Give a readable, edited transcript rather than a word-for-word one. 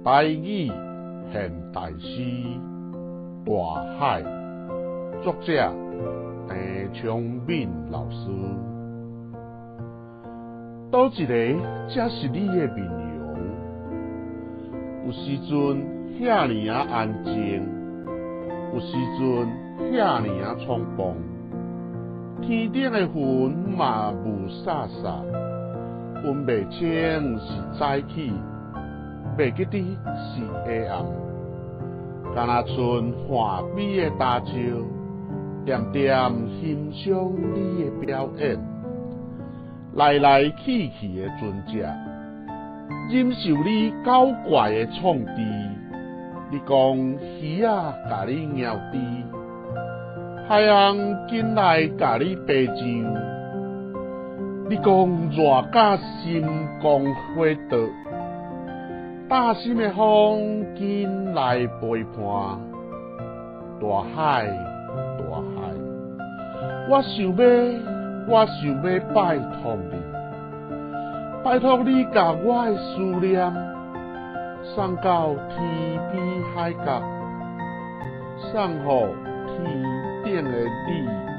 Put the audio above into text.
台語現代詩《大海》，作者鄭長敏老師。佗一個才是你的面容？有時陣遐爾仔安靜，有時陣遐爾仔衝動。天頂的雲嘛霧颯颯，分袂清是早起，袂記得是下暗。敢若賰岸邊的礁石，恬恬欣賞你的表演。來來去去的船隻，忍受你狡怪的創治。你講魚仔共你蟯豬，海翁緊來共你爬上。你講熱甲心肝火灼，擔心的風緊來陪伴。大海，大海，我想欲，我想欲拜託你，拜託你共我的思念送到天邊海角，送予天頂的你。